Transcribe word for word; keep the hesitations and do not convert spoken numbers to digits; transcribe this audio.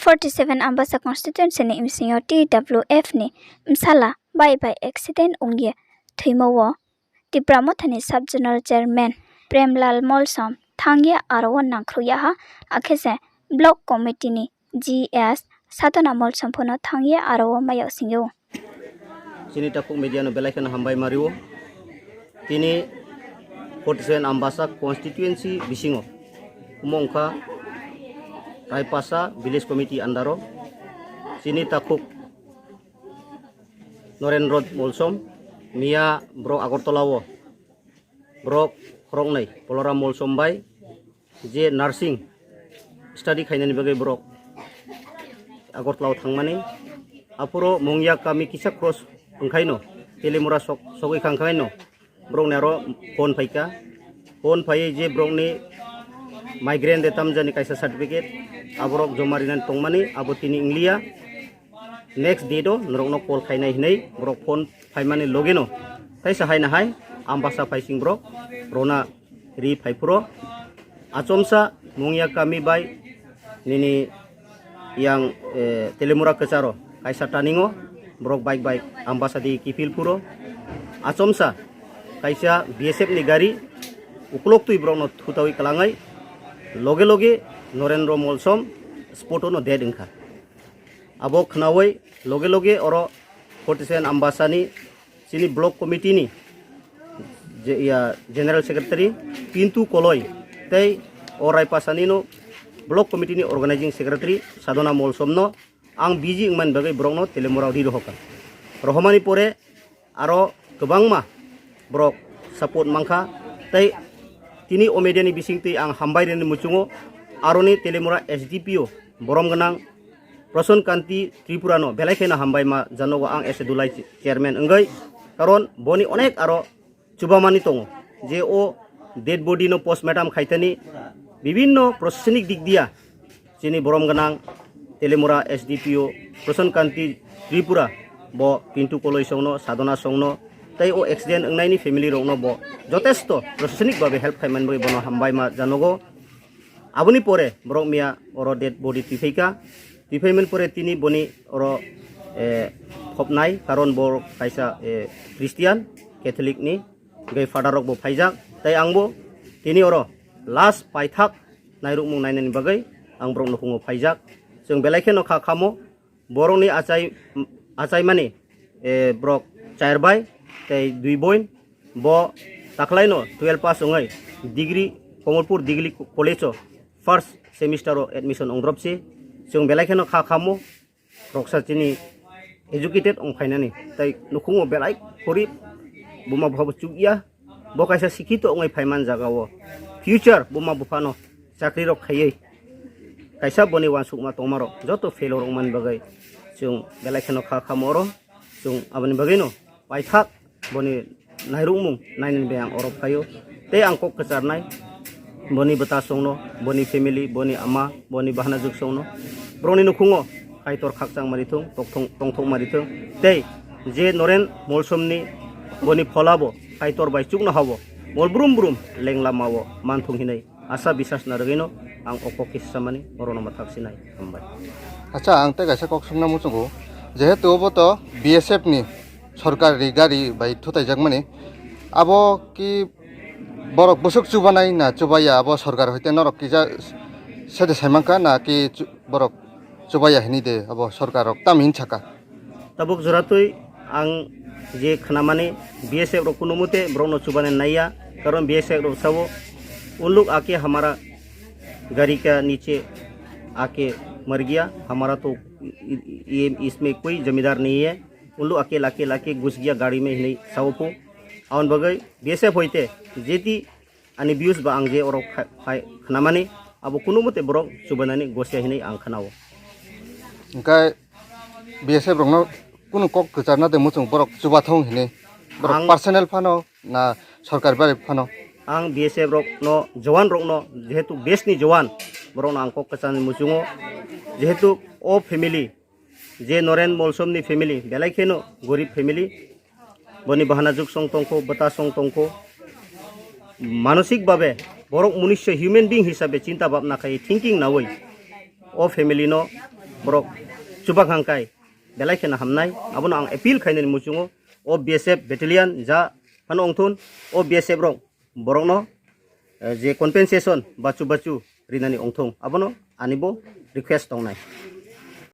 Forty seven Ambasa constituency ni bsing yo T W F ni bsala bike bai accident ong ye thoimo wo Tipra Motha ni sub zonal chairman Premlal Molsom thanng ye aro wo nangkhruh yag ha, akhe se block committee ni G S Sadhana Molsom pho no thanng ye aro wo mai yag sing ou. Chini takhuk media no belai kheno hambai ma ri ou. Tini forty seven Ambasa constituency bising yo, omo ong kha Raipasa village committee under wo chini takhuk Norendro Molsom, miya brouh Agartala wo brouh khoroknoi Balaram Molsom bai je nursing study khainani bagwi brouh Agartala wo thangmani. Aphuru Mungya kami kisa cross wngkhaino, Teliamura sok-, sogwi khangkhaino, brouh ni aro phone phaikha. Phone phaiwi je brouh ni migraine de tamjani kaisa certificate, aborok joma rinani tongmani, abo tini wngliya. Next day do norokno call khainai hinwi borok phone phaimani logeno, taisa haina hai Ambasa phaising borok rona ri phaiphuro. Achomsa Mungya kami bai nini yang, eh, Teliamura kwcharo kaisa turning o borok bike bai Ambasa di kiphil phuro. Achomsa kaisa B S F ni gari uklok twi borokno thutawi kwlangnai loge loge Norendro Molsom spot o no dead wngkha. Abo khnawi loge loge oro forty seven Ambasa ni chini block committee ni je, ya, general secretary Pintu Koloi tei o Raipasa ni no block committee ni organizing secretary Sadhana Molsom no ang busy wngmani bagwi borok no Teliamura ri rohokha. Rohomani pore aro kwbangma borok support mankha. Tei tini o media ni bisingtwi ang hambai rini muchungo, aroni Teliamura S D P O borom gwnang Prasan Kanti Tripura no belai kheno hambai ma janogo ang as a Dulai chairman wngwi. Karon boni onek aro chubamani tongo je o dead body no postmortem khaithani bibhinno proshasnik dik diya chini borom gwnang Teliamura S D P O Prasan Kanti Tripura bo Pintu Koloi songno, Sadhana songno, tei o accident wngnaini family rokno bo jotesto proshasnik babe help khaimani bagwi bono hambai ma janogo. Aboni pore borok miya oro dead body twiphaiha. Twiphaimani pore tini boni oro, eh, phopnai, karon bo kaisa, eh, Christian, Catholic ni, gai father rok bo phaijak. Tei ang bo tini oro last paithak nairukmung nainani bagwi ang borok nukhungo phaijak. Chwng belai kheno kha khamo, borokni achai, achaimani, eh, borok chair bai tei dui boin. Bo takhlaino twelve pass wngwi degree, Komolpur Degree College o first semester o admission ongdrop si. Chwng belai kheno kha khamo, roksa chini educated ong phainani. Tai nukhungo belai gorib, buma bupha bo chukya. Bo kaisa sikhito wngwi phaiman jaga o. Future buma buphano chakri rok khaiwi kaisa boni uansukma tongmarok joto failure wngmani bagwi chwng belai kheno kha khamo oro. Chwng aboni bagwino paithak boni nairukmung nainani bai ang oro phaio. Tei ang kok kwcharnai boni bwta songno, boni family, boni ama, boni bahanajuk songno, borokni nukhungo Kaitor khakchang ma rithung, tongthok, tongthok ma rithung. Tei je Noren Molsomni boni pholabo Kaitor bai chuknohabo mol brum brum lenglamao manthung hinwi asa bisas narwgwino ang o kok kisa samani orono mathak sinai. Hambai. Acha, ang tei kaisa kok sungna muchungo, jehetu obo to B S F ni sorkar ni gari bai thutai jakmani, abo ki borok bwswk chubanai na chubaya, abo sorkar hoite norok kisa sede saimankha na ki chu-, borok chubaya hinwi de abo sorkar rok tamo hin saka? Tabuk joratwi ang je khnamani, B S F rok kuno mote borokno chubani naiya, karon B S F rok sao, उन लोग आके हमारा गाड़ी का नीचे आके मर गया, हमारा तो ये, इसमें कोई जिम्मेदार नहीं है, उन लोग आके लाके लाके घुस गया गाड़ी में hinwi sao pho. Aboni bagwi B S F hoite jeti ani views ba ang je oro kha-, khai khnamani, abo kuno mote borok chubanani gosia hinwi ang khnao. Hwnkhe B S F rokno kunu kok kwcharna de muchung borok chubathung hinwi? Borok ang personal phano na sorkar bai phano? Ang B S F rokno, jowan rokno, jehetu base ni jowan, borokno ang kok kwcharni muchungo, jehetu o family, je Noren Molsomni family, belai kheno gorib family, boni bahanajuk song tongkho, bwta song tongkho, manosik babe borok munisyo human being hisabe chinta bhabna khai thinking nawi o family no Borok chubanghang kai belai kheno hamnai. Abono ang appeal khainani muchungo, o B S F battalion ja phano ongthun, o B S F rok borokno je compensation bachu bachu rinani ongthung, abono ani bo request tongnai.